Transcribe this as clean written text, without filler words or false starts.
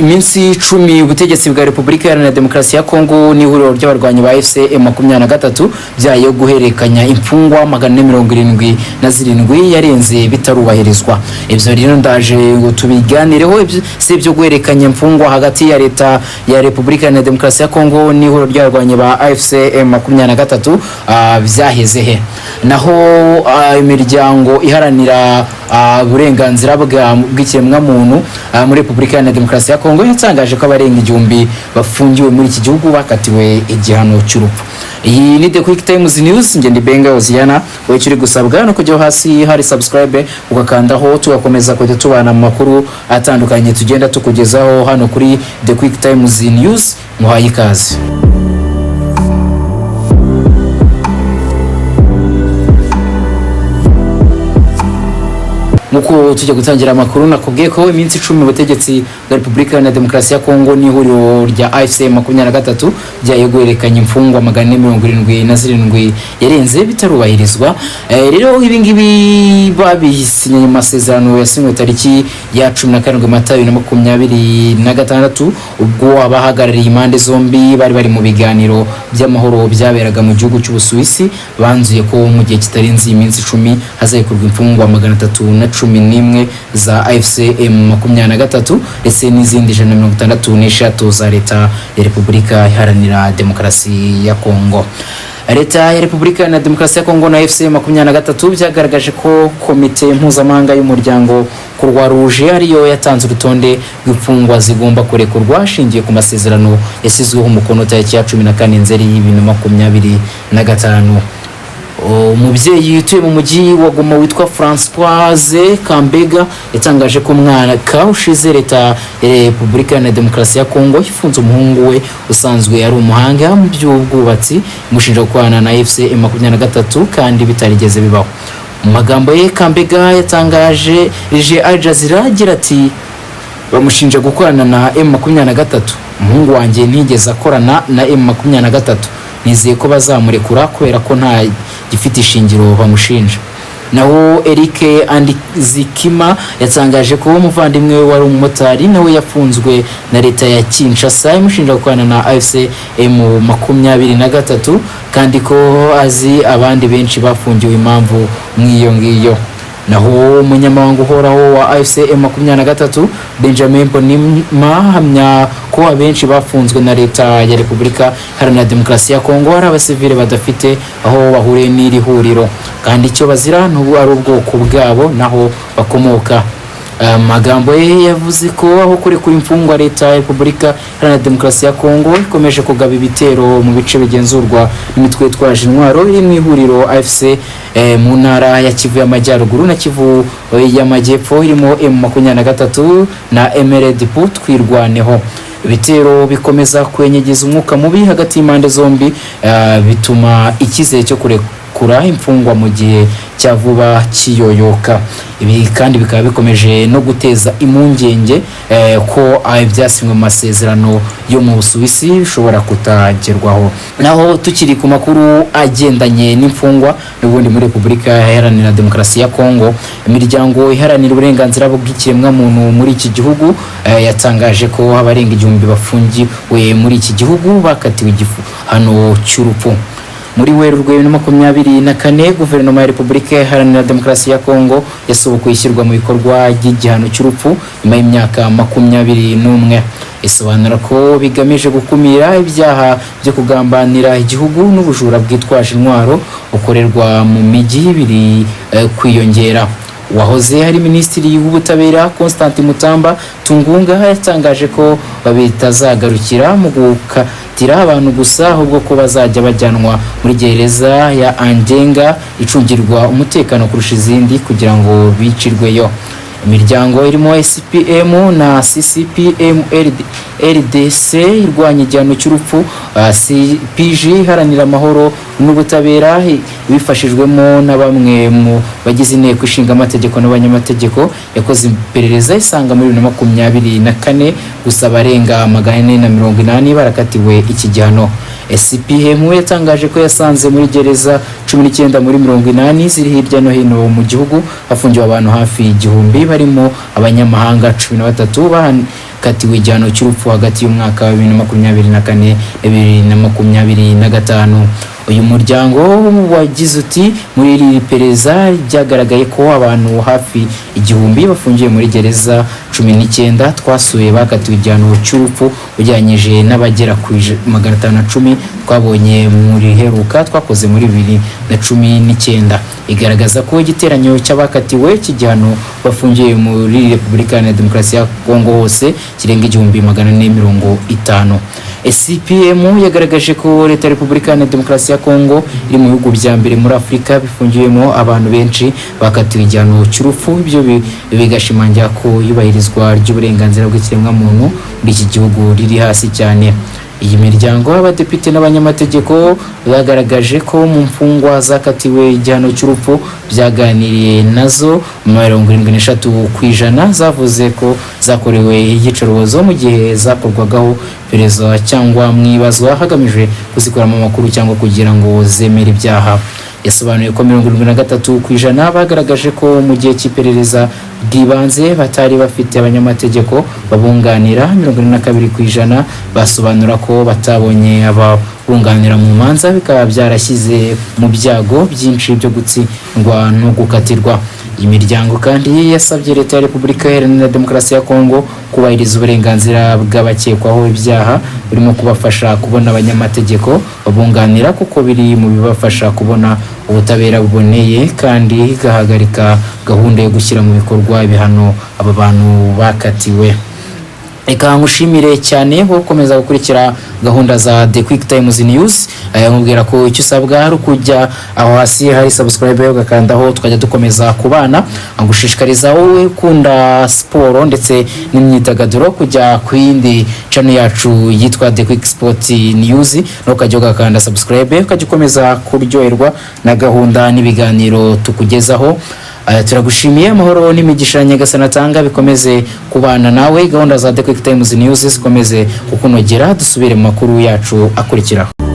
Iminsi 10 ubutegetsi bwa Repubulika Iharanira Demokarasi ya Kongo n'ihuriro ry'abarwanyi ba AFC M23 byayo guhererekanya imfungwa 477 yarenze bitarubahirizwa. Ibyo rero ndaje ngo tubiganireho, si ibyo guhererekanya imfungwa hagati ya leta ya Repubulika Iharanira Demokarasi ya Kongo n'ihuriro ry'abarwanyi ba AFC M23 byaheze he? Naho imiryango iharanira uburenganzira bw'ikiremwamuntu muri Repubulika Iharanira Demokarasi ya Kongo yatangaje ko abarenga 1000 bafungiwe muri iki gihugu bakatiwe igihano cy'urupfu. Iyi ni The Quick Times News, njye ndi Benga Oziana. Wowe icyo uri gusabwa no kujya hasi hari subscribe ugakandaho, tugakomeza kujya tubana mu makuru atandukanye tugenda tukugezaho hano kuri The Quick Times News. Muhaye ikaze. Nkuko tujya gutangira amakuru, nakubwiye ko iminsi 10 ubutegetsi bwa Repubulika Iharanira Demokarasi ya Kongo n'ihuriro rya AFC 23 byayo guhererekanya imfungwa 477 yarenze bitarubahirizwa. Rero ibi ngibi babisinyanye mu masezerano yasinywe tariki ya 17 Mata 2026, ubwo abahagarariye impande zombi bari mu biganiro by'amahoro byaberaga mu gihugu cy'Ubusuwisi, banzuye ko mu gihe kitarenze iyi minsi 10 hazarekurwa imfungwa 311 za AFC M23 ndetse n'izindi 163 za leta ya Repubulika Iharanira Demokarasi ya Kongo. Leta ya Repubulika Iharanira Demokarasi ya Kongo na AFC 23 byagaragaje ko komite mpuzamahanga y'umuryango Croix Rouge ariyo yatanze urutonde rw'imfungwa zigomba kurekurwa hashingiwe ku masezerano yashyizweho umukono tariki ya 14 Nzeri 2025. Umubyeyi utuye mu mujyi wa Goma witwa Françoise Kambega yatangaje ko umwaka ushize leta ya Repubulika Iharanira Demokarasi ya Kongo ifunze umuhungu we usanzwe ari umuhanga mu by'ubwubatsi, imushinja gukorana na AFC M23 kandi bitarigeze bibaho. Mu magambo ye, Kambega yatangaje rije Al Jazeera agira ati: bamushinja gukorana na M23, umuhungu wanjye ntigeze akorana na M23, nizeye ko bazamurekura kubera ko nta gifite ishingiro bamushinja. Naho Eric Andizikima yatangaje ko umuvandimwe we wari umumotari nawe yafunzwe na leta ya Kinshasa imushinja gukorana na AFC M23, kandi ko azi abandi benshi bafungiwe impamvu nk'iyo ngiyo. Naho umunyamabanga uhoraho wa AFC M23 Benjamin Bonima ahamya ko abenshi bafunzwe na leta ya Repubulika Iharanira Demokarasi ya Kongo ari abasivile badafite aho bahuriye n'iri huriro, kandi icyo bazira n'ubu ari ubwoko bwabo naho bakomoka. Amagambo ye yavuze ko aho kurekura imfungwa, leta ya Repubulika Iharanira Demokarasi ya Kongo ikomeje kugaba ibitero mu bice bigenzurwa n'imitwe yitwaje intwaro iri mu ihuriro AFC mu ntara ya Kivu y'Amajyaruguru na Kivu y'Amajyepfo irimo M23 na MRDP Twirwaneho. Ibitero bikomeza kwenyegeza umwuka mubi hagati y'impande zombi, bituma icyizere cyo kurekura imfungwa mu gihe cya vuba kiyoyoka. Ibi kandi bikaba bikomeje no guteza impungenge ko ibyasinywe mu masezerano yo mu Busuwisi bishobora kutagerwaho. Naho tukiri ku makuru agendanye n'imfungwa n'ubundi muri Repubulika Iharanira Demokarasi ya Kongo, imiryango iharanira uburenganzira bw'ikiremwamuntu muri iki gihugu yatangaje ko abarenga 1000 bafungiwe muri iki gihugu bakatiwe igihano cy'urupfu. Muri Werurwe 2024, guverinoma ya Repubulika Iharanira Demokarasi ya Kongo yasubukuye ishyirwa mu bikorwa ry'igihano cy'urupfu nyuma y'imyaka 21. Isobanura ko bigamije gukumira ibyaha byo kugambanira igihugu n'ubujura bwitwaje intwaro bukorerwa mu mijyi biri kwiyongera. Uwahoze ari minisitiri w'ubutabera Constant Mutamba Tungunga yatangaje ko bitazagarukira mu gukatira abantu gusa, ahubwo ko bazajya bajyanwa muri gereza ya Angenga icungirwa umutekano kurusha izindi kugira ngo bicirweyo. Imiryango irimo SPM na CCPM RDC irwanya igihano cy'urupfu, CPG iharanira amahoro n'ubutabera bifashijwemo na bamwe mu bagize inteko ishinga amategeko n'abanyamategeko, yakoze iperereza isanga muri 2024 gusa abarenga 480 barakatiwe iki gihano. SPM yatangaje ko yasanze muri gereza 19 muri 80 ziri hirya no hino mu gihugu hafungiwe abantu hafi 1000 barimo abanyamahanga 13 bakatiwe igihano cy'urupfu hagati y'umwaka wa 2024 na 2025. Uyu muryango wagize uti: "Muri iri perereza ryagaragaye ko abantu hafi 1000 bafungiye muri gereza 19 twasuye bakatiwe igihano cy'urupfu, ugereranyije n'abagera ku 510 twabonye muri heruka twakoze muri 2019." Igaragaza ko igiteranyo cy'abakatiwe cy'igihano bafungiye muri Repubulika Iharanira Demokarasi ya Kongo hose kirenga 1450. SCPM yagaragaje ko Leta ya Repubulika Iharanira Demokarasi ya Kongo iri mu bihugu bya mbere muri Afurika bifungiwemo abantu benshi bakatiwe igihano cy'urupfu. Ibyo bigashimangira ko iyubahirizwa ry'uburenganzira bw'ikiremwamuntu muri iki gihugu riri hasi cyane. Iyi miryango y'abadepite n'abanyamategeko bagaragaje ko mu mfungwa zakatiwe igihano cy'urupfu byaganiriye nazo, 73% zavuze ko zakorewe iyicarubozo mu gihe zakorwagaho iperereza cyangwa mu ibazwa, hagamijwe kuzikuramo amakuru cyangwa kugira ngo zemere ibyaha. Yasobanuye ko 73% bagaragaje ko mu gihe cy'iperereza ry'ibanze batari bafite abanyamategeko babunganira. 42% basobanura ko batabonye ababunganira mu manza, bikaba byarashyize mu byago byinshi byo gutsindwa no gukatirwa. Iyi miryango kandi yasabye Leta ya Repubulika Iharanira Demokarasi ya Kongo kubahiriza uburenganzira bw'abakekwaho ibyaha, burimo kubafasha kubona abanyamategeko babunganira, kuko biri mu bibafasha kubona ubutabera buboneye, kandi igahagarika gahunda yo gushyira mu bikorwa ibihano aba bantu bakatiwe. Reka ngushimire cyane wo gukomeza gukurikira gahunda za The Quick Times News. Nkubwira ko icyo usabwa ari ukujya aho hasi hari subscribe, ugakandaho, tukajya dukomeza kubana. Ngushishikariza wowe ukunda siporo ndetse n'imyidagaduro kujya ku yindi channel yacu yitwa The Quick Sport News, nawe ukajya ugakanda subscribe, ukajya ukomeza kuryoherwa na gahunda n'ibiganiro tukugezaho. Turagushimiye. Amahoro n'imigisha Nyagasani atanga bikomeze kubana nawe, gahunda za The Quick Times News zikomeze kukunogera. Dusubire mu makuru yacu akurikiraho.